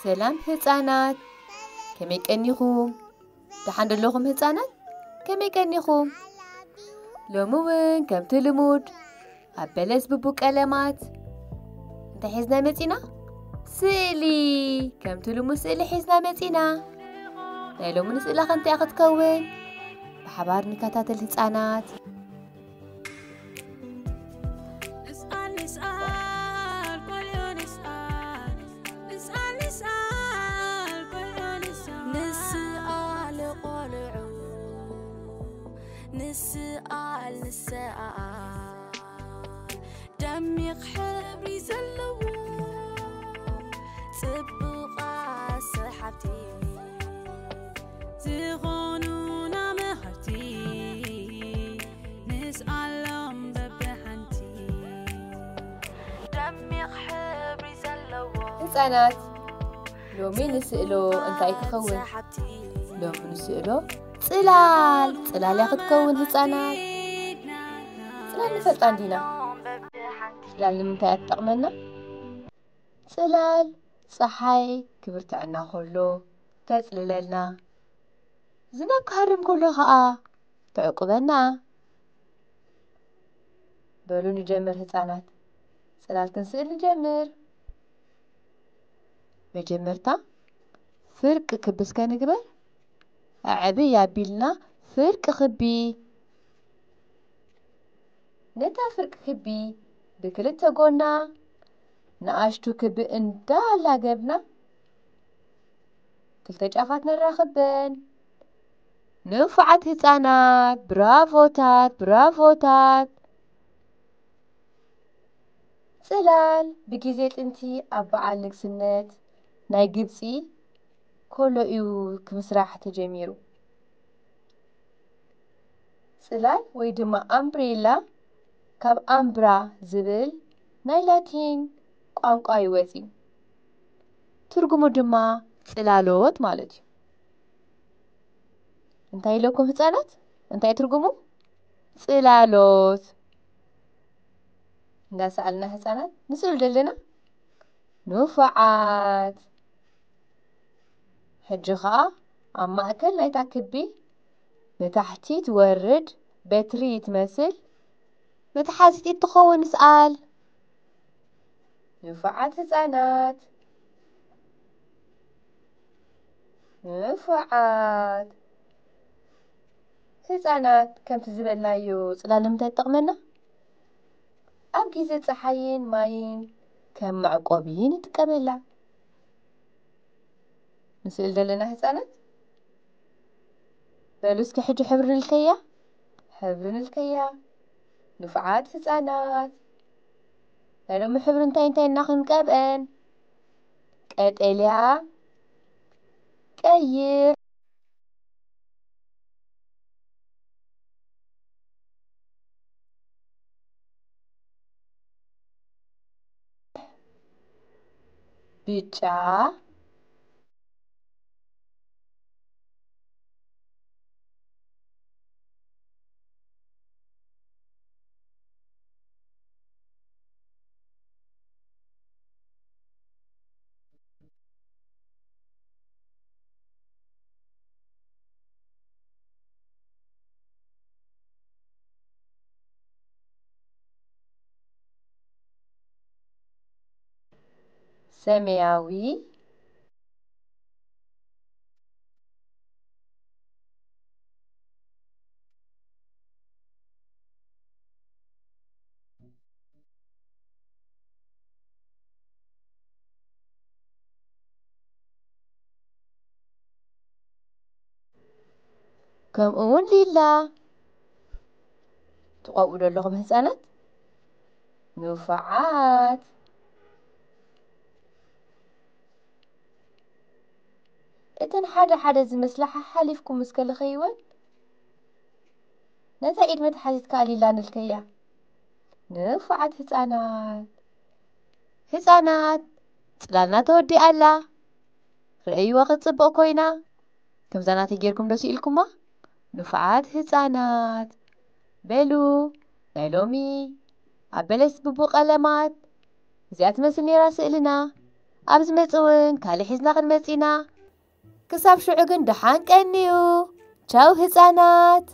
ሰላም ህፃናት፣ ከመይ ቀኒኹም? ደሓን ደለኹም ህፃናት? ከመይ ቀኒኹም? ሎሚ እውን ከምቲ ልሙድ ኣብ በለስ ብቡእ ቀለማት እንታይ ሒዝና መፂና? ስእሊ። ከምቲ ልሙድ ስእሊ ሒዝና መፂና። ናይ ሎሚ ንስእላ ከ እንታይ ክትከውን? ብሓባር ንከታተል ህፃናት። ንስኣል ንስኣል ቆልዑ ንስኣል ንስኣል ንስኣል ቆልዑ ንስኣል ንስኣል ቆልዑ ንስኣል ንስኣል ደሚቕ ሕብሪ ዘለዎ ጽቡቓት ሰሓብቲ ዝኾኑና መሃርቲ ንስኣሎም በብሓንቲ ደሚቕ ሕብሪ ዘለዎ ህፃናት ሎሚ ንስእሎ እንታይ ክኸውን? ሎሚ ንስእሎ ጽላል፣ ጽላል እያ ክትከውን ህፃናት። ጽላል ንፈልጣ እንዲና። ጽላል ንምንታይ እያ ትጠቕመና? ጽላል ጸሓይ ክብርትዐና ከሎ ተጽልለልና። ዝናብ ክሃርም ከሎ ኸኣ ተዕቁበና። በሉ ንጀምር ህፃናት፣ ጽላል ክንስእል ንጀምር። መጀመርታ ፍርቂ ክቢ እስከ ንግበር። ኣዕብይ ኣቢልና ፍርቂ ክቢ። ነታ ፍርቂ ክቢ ብክልተ ጎና ንኣሽቱ ክቢ እንዳላገብና ክልተ ጫፋት ነራኽበን። ንፉዓት ህፃናት፣ ብራቮታት፣ ብራቮታት። ጽላል ብግዜ ጥንቲ ኣብ በዓል ንግስነት ናይ ግብጺ ከሎ እዩ ክምስራሕ ተጀሚሩ። ጽላል ወይ ድማ ኣምብሬላ ካብ ኣምብራ ዝብል ናይ ላቲን ቋንቋ እዩ ወጺኡ። ትርጉሙ ድማ ጽላሎት ማለት እዩ። እንታይ ኢለኩም ህጻናት? እንታይ ትርጉሙ? ጽላሎት። እንዳሰኣልና ህጻናት ንስእል ዘለና ንፉዓት። ሕጂ ኸኣ ኣብ ማእከል ናይታ ክቢ ንታሕቲ ትወርድ በትሪ ትመስል መትሓዚት ኢድ ትኸውን ስኣል። ንፉዓት ህጻናት፣ ንፉዓት ህጻናት፣ ከምቲ ዝበልናዮ ጽላል ንምንታይ ትጠቕመና? ኣብ ግዜ ጸሓይን ማይን ከም መዕቆቢ ንጥቀመላ። ንስእል ዘለና ህጻናት፣ በሉ እስኪ ሕጂ ሕብሪ ንልከያ፣ ሕብሪ ንልከያ። ንፉዓት ህጻናት፣ ናይ ሎሚ ሕብሪ እንታይ እንታይ እና ክንቀብአን? ቀጠልያ፣ ቀይሕ፣ ብጫ፣ ሰማያዊ፣ ከምኡ እውን ሊላ። ትቐብኡ ዶ ኣለኹም ህፃናት? ንፉዓት። እተን ሓደ ሓደ ዝመስላ ሓሓሊፍኩም እስከ ልኸይወን። ነታ ኢድ መትሓዚት ከኣ ሊላ ንልከያ። ንፉዓት ህፃናት። ህፃናት፣ ጽላልና ተወዲኣ ኣላ። ረእይዋ ክትጽብቕ ኮይና። ከምዛ ናተይ ጌርኩም ዶ ስኢልኩማ? ንፉዓት ህፃናት። በሉ፣ ናይ ሎሚ ኣብ በለስ ብቡእ ቀለማት እዚኣ ትመስል ነይራ ስእልና። ኣብ ዝመጽእ እውን ካልእ ሒዝና ክንመጽእ ኢና። ክሳብ ሽዑ ግን ደሓን ቀንዩ። ቻው ህጻናት።